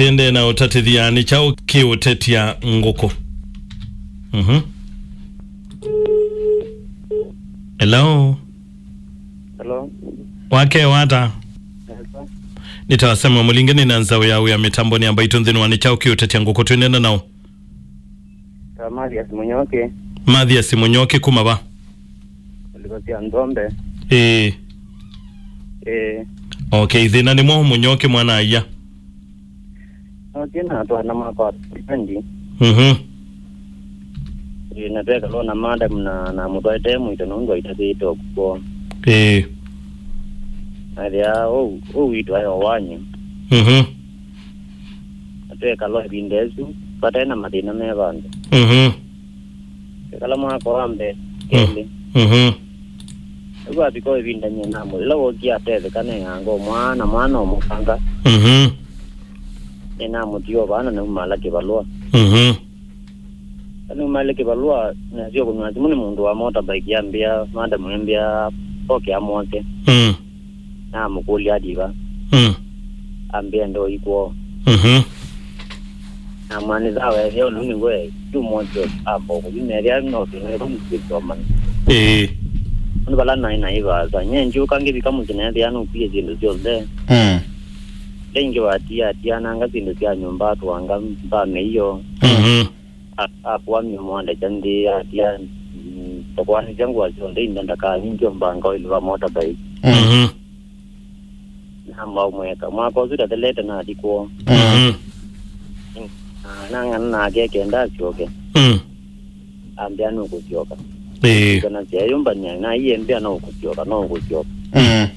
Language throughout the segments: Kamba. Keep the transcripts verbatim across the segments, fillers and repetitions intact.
Ĩndĩ na ũtatĩthya nĩ kyaũ kĩũtetya ngũkũ? Mhm. Hello? Hello? Wake wata? Nesa. Nĩtasemwa mũlinge nĩ na nzaũ ya wĩa mĩtambonĩ ya mbaitũ nthĩnĩ wa nĩ kyaũ kĩũtetya ngũkũ twĩnena nao? Ta Mathias Mũnyoki. Mathias Mũnyoki kuma va? Ndiko sya Nzombe. Ĩĩ. Ĩĩ. Okay, thĩna nĩ mwaũ Mũnyoki mwana aya? Nokie na twana makwa twenty. Mhm. Ĩĩ, na twekalwa na madam na, na mũtwaĩte mwĩto nũndũ aitatĩte ũkũkũ. Ĩĩ. Athĩa ũu, ũu witũ ayo wanyu. Mhm. Na twekalwa ĩvinda ĩsu, vate na mathĩna me vandũ. Mhm. Twekala mwaka wa mbee, kelĩ. Mhm. Rĩu avika o ĩvinda nyie namũ, ĩla wokie atetheka nĩ anga ũmwana, mwana ũmũkanga. Mhm. Nĩnamũtia o vaa na naumala kĩvalũa. Mhm. Naumala kĩvalũa, nasio kũnwa simũ nĩ mũndũ wa motorbike ambĩa, madam ambĩa, oke amwose. Mm. Namũkũlya ati va. Mm. Ambĩa ndoi kwoo. Mhm. Na mwana sawa ethĩa ũlu nĩwe yu mwote amba kũthi methĩa no tũneko mũkwĩsoma. Ĩĩ. Nĩ vala naĩ na ivasa. Nye ndyũka ngĩvika mũsyĩ nethĩa nũkwie syĩndũ syonthe. Mm. Lengĩ watia atia nanga syĩndũ sya nyũmba atwanga mbame iyo. Mhm. A- akwamya mwandekya nthĩ atia, mm, tũkwanĩsya ngũa syonthe inde ndakanyingĩ mbanga oilu wa motorbike. Mhm. Namba ũmweka. Mwaka ũsu tathelete nathi kwoo. Mhm. Na nang'ana nake kenda asyoke. Mm. Ambĩa nũkũsyoka. Ĩĩ. Kana sya yũmbania na iye mbĩa no ũkũsyoka, no ũkũsyoka. Mm.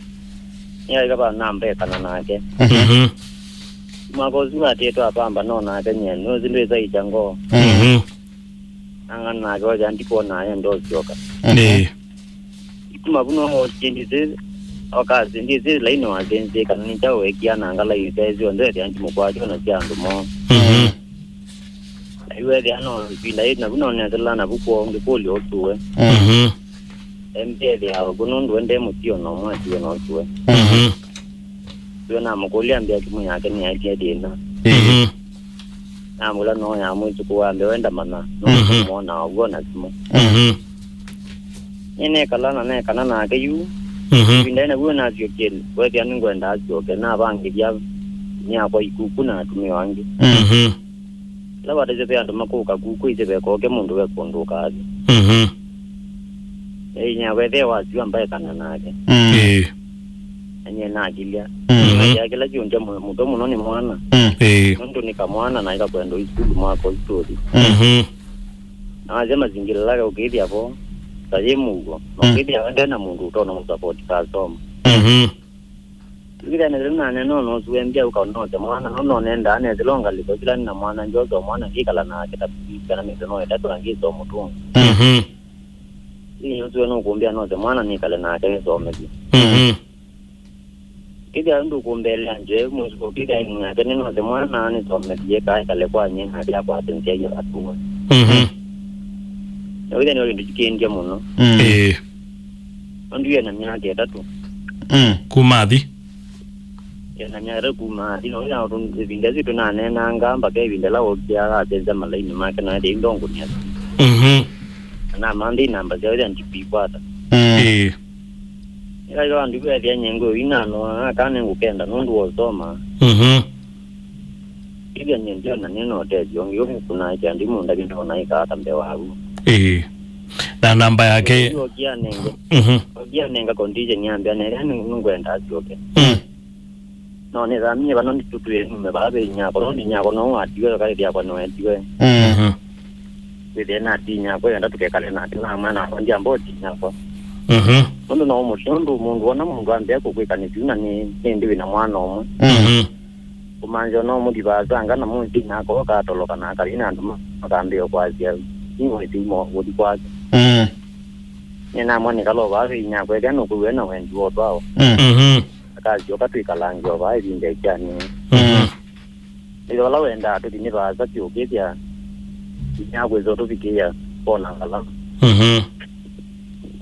Nĩaika va namba ekana nake. Mhm. Mwaka ũsu atĩtwe apamba no nake nyie nũsi ndwĩsaĩkya ngoo. Mhm. Nang'ana nake oja ndikwona aye ndosyoka. Ĩĩ. Kuma vu no syĩndĩsĩ okasi ndĩsĩ laini wasĩnzĩ kana nĩ kyaũ ekia na ngala ite syonthe ethĩa ndimũkwatyo na sya andũ moo. Mhm. Na yu ethĩa no ĩvinda yĩĩ navu no nesĩla navu kwoo ngĩkũlya ũsue. Mhm. Embethĩa ũku nũndũ ende mũsio no mwatiwe no sue. Mhm. Sio namũkũlya ambĩa simu yake nĩyaetie thĩna. Mhm. Namwĩla no ya mwĩsũkũ wa mbee wenda mana no Mhm. Mwona ũguo na simu. Mhm. Nĩnekala na nekana nake yu. Mhm. Ĩvinda ĩna vuo nasyokie wethĩa nĩngwenda asyoke navangĩthya nĩakwa ikuku na atumĩa angĩ. Mhm. Ĩla vatesyo ve andũ makũka kuku ĩsĩ vekoke mũndũ we kũndũ ũkathi. Mhm. Ĩinya wethĩa wasiwa mbaekana nake. Mm. Ĩĩ. Anye nakilya. Mhm. Nakya kĩla kyũngya mũtwe mũno nĩ mwana. Mm. Ĩĩ. Nũndũ nĩ kamwana na ĩkakwenda isukulu mwaka ũsu tũthi. Mhm. Na wasya mazingira lake ũkĩthĩa vo ta yĩ mũuo. Na Mm. Ũkĩthĩa wende na mũndũ ũtona mũsapoti kasoma. Mhm. Ĩkĩthĩa nĩthĩna nane no nosuembia ũkaonose mwana no nonendaa nethĩla ngalĩko kĩla nĩ na mwana njoso mwana ngĩkala nake ta kana mĩthenya ĩtatũ angĩso mũtũngi. Mhm. Ĩĩ ũsu we nũkũmbĩa nose mwana nĩkale nake nĩsomethye. Mhm. Kĩthĩa ndũkũmbelea nje mũsuko kĩthĩa nake nĩnose mwana nĩsomethie kaekale kwa nyie nake akwate nzĩa ya vatũwe. Mhm. Na wĩthĩa nĩwe kĩndũ kĩkĩndie mũno. Mm. Ĩĩ. Nondu yĩ na myaka ĩtatũ. Mm. Kuma athi. Yĩ na myaka ĩtatũ kuma athi. Na wĩthĩa ĩvinda ĩsu tũnaneenanga mpaka ĩvinda ĩla wokĩa asenza malaini make na ethĩa indongũnia. Mhm. Na namanthi namba sya wĩthĩa ndikwikwata. Mm. Ĩĩ. Ĩla yo andu ethĩa nyengwe inano aka nĩngũkenda nũndũ wosoma. Mhm. Ĩthĩa nyie ndiona nĩ na ũtethyo ũngĩ ũngĩ kũnaĩkya ndimũ ndavya ndona ĩkaata mbee waku. Ĩĩ. Na namba yake. Okia nenga. Mhm. Okia nenga condition yambĩa na ĩrĩa nĩ- nĩngwenda asyoke. Mm. No nĩthamie vano nditũtwĩe nume vaa ve inyako no nĩ inyako no watiwe kaĩthi yakwa nĩwetiwe. Mm. Mhm. Wĩthĩe natinya kwenda tũkekale nake na mwana wakwa ndiamba ũtinya kwa. Mhm. Nũndũ no mũtĩ ũndũ mũndũ ona mũndũ ambĩa kũkwĩka nĩ vyũ na nĩ nĩ ndĩwĩ na mwana ũmwe. Mhm. Kũmanzĩa no mũthi vaasanga na mũnthi nako katoloka na akali na andũ makambĩa kwasya nĩ wĩthimo ũthi kwake. Mm. Nĩ namwa nĩ kalo vaa vinya kwethĩa nũkũw'e na wendi wa ũtwao. Mm. Mhm. Akasyoka twĩkalange o vaa ĩvinda ĩkyanĩe. Mhm. Ĩthe vala wendaa tũthi nĩ vaasa vyũ kĩthya inya kwĩsa ũtũvikĩĩa kona ngalama. Mhm.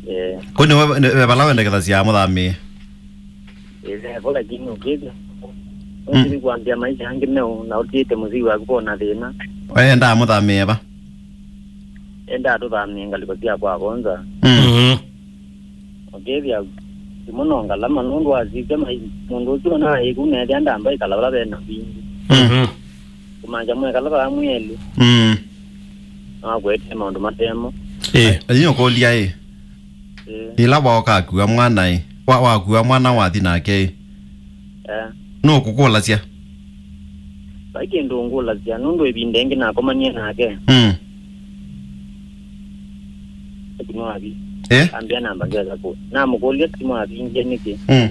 Eh. Kũ nĩ we- nĩ we vala wendekethasya mũthamĩe? Ĩthe vo lakini ũkĩthya Ũthiĩ kwambĩa maisha angĩ meũ na ũtiĩte mũsyai waku kwona thĩna. Endaa mũthamĩe va? Endaa tũthamĩe ngalĩko sya kwa vonza. Mm. Mhm. Ũkethĩa simũ no ngalama nũndũ wasisya mai-, mũndũ ũsu ona ĩku nethĩa ndamba ĩkala vala vena vingi. Mhm. Kũmanja mwekala vaa mwĩelĩ. Mm. No akwetee maũndũ matemo. Ĩĩ. Ĩĩ, ũkũlya ĩ. Ĩĩ. Ĩla waoka akua mwana ĩ. Wa-, wakua mwana wathi nake ĩ. Eh. Nũkũkũlasya? Vai kĩndũ ũngũlasya, nũndũ ĩvinda ĩngĩ nakomanie nake. Mm. Simũ avi. Eh? Ambĩa namba ngesa kũ. Namũkũlya simũ avingie nĩkĩ? Mm.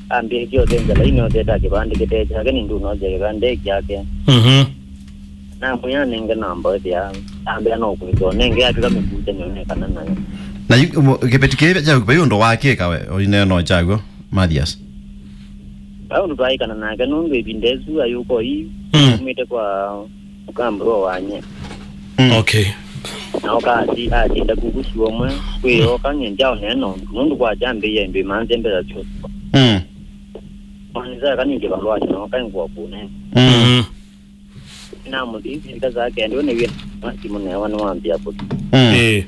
Ambĩa kĩosenza laini oseta kĩvandĩ kĩte kyake nĩ ndũnosya kĩvandĩ kyake. Mhm. Namwĩa nenge namba ĩthĩa. Ambĩa no kwĩtwa nenge atwĩka mĩkutanĩo nĩ kana nayo. Na yu, mo-, kĩveti kĩĩ kya vai ũndũ wakĩka we, oineno kyaw'o, Mathias? Vai ũndũ twaĩkana nake nũndũ ĩvinda ĩsu ayũka ii, mm, umĩte kwa mũkambũrwa wanye. Mm. Okay. Na oka ati-, atinda kuku syũmwe, kwĩyoka nye ndyaũ neno, nũndũ kwa kyambĩie ndwĩmanze mbesa syoswa. Mm. Mwanisa kaningĩ valwani, na oka ngũa kũne. Mm. Mm. Namũthĩithye ika saa kenda, nĩw'e simũ newa nĩwambĩa kũthi. Mm. Ĩĩ.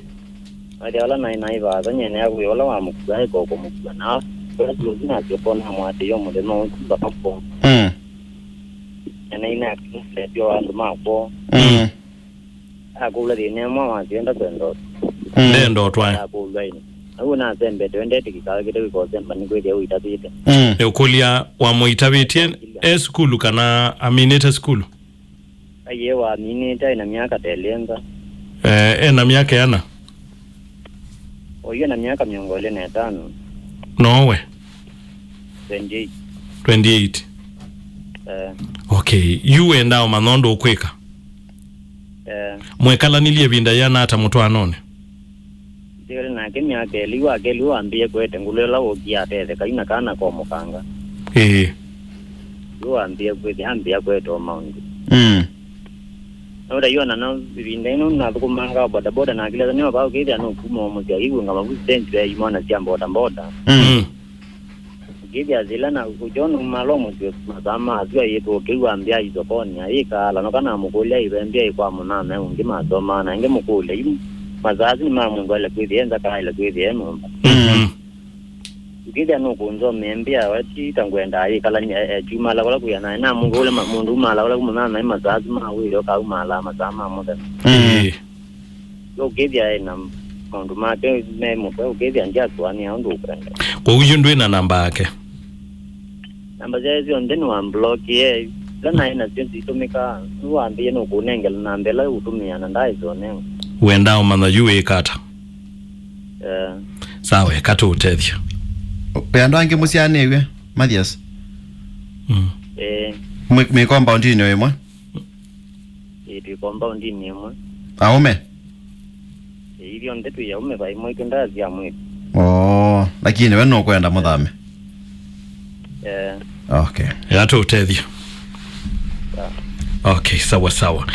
Athi ala naĩ naĩ vatha, nyene akwĩ ũla wamũkua, eka ũkũmũkua. Na ũla silosi nasyo ko namwatĩĩo mũthenya ũsu mpaka kwoo. Mm. Nyene inakiletio andũ makwoo. Mm. Akũlwa thĩna ĩmwe wasyo enda kwenda ũtwa. Mm. Ndenda ũtwae. Akũlwa ĩno. Au nasembete, wendete kĩkala kĩte wĩkosemba nĩkwĩthĩa ũitavĩte. Mm. Nĩũkũlya wamũitavĩtye e sukulu kana aminĩte sukulu? Aiye waminĩte aĩ na myaka telenza. Eh, e na myaka yana? Oyu ena myaka mĩongo ĩlĩ na ĩtano. Nowe? Twenty-eight. Twenty-eight. Eh. Okay, yu wendaa ũmanya ũndũ ũkwĩka? Eh. Mwekalanilye ĩvinda yĩana ata mũtwaanonĩ? Nzĩkale nake myaka ĩlĩ, yu akelĩ wambĩĩe kwete ngũlũ ĩla wũkie atetheka, yu na kana komũkanga. Ĩĩ. Yu wambĩĩe kwĩthĩa, ambĩĩa kwete o maũndũ. Mm. Nũndũ yu ona no ĩvinda ĩno nathũkũmanga bodaboda na kĩla nĩo vau kĩthĩa nũkuma o mũsyĩ, aiw'e ngama vu stage ve imwana sya bodaboda. Mm. Mm. Ũkĩthĩa yĩla na ũkyona umala o mũsyĩ masaa ma asu ayĩtũkĩu ambĩa isokonĩ, ayĩkaala no kana amũkũlya ivembia ĩ kwa mũnana ũngĩ masomaa, na ĩngĩ mũkũlya, yu masaa asu nĩ ma mũndũ aile kwĩthĩa e nza kaa aile kwĩthĩa e nyũmba. Mm. Ũkĩthĩa nũkũnzomea mbĩa we ti ta ngwendaa yĩkalany'a e, e, kyumala kũla kwĩanae na mũndũ ũla ma-, mũndũ umala kũla kũmũnana ĩ masaa asu ma wĩo kaumala masaa ma mũthenya. Mm. Ĩĩ. Ũkĩthĩa ena maũndũ make me mũtwe, ũkĩthĩa ndyasũanĩa ũndũ ũkwenda. Kwoou yu ndwĩ na namba yake? Namba syae syonthe nĩwamblokie. Ila naĩ nasyo sitũmĩkaa, nĩwambĩie nũkũnengela namba ĩla ũtũmĩaa na ndaaĩsonengwa. Wendaa ũmanya yu wĩka ata? Eh. Sawa, eka tũũtethye. Ve andũ angĩ mũsyaanĩw'e, Mathias? Mm. Eh. Mwĩ, mwĩ compound-inĩ o ĩmwe? Ĩĩ, twĩ compound-inĩ ĩmwe. Aũme? Ĩĩ, ithyonthe twĩ aũme, vai mwaitũ ndasya mwĩĩtu. Oo, lakini we nũkwenda mũthame? Eh. Okay. Eka tũũtethye. Sawa. Okay, sawa sawa.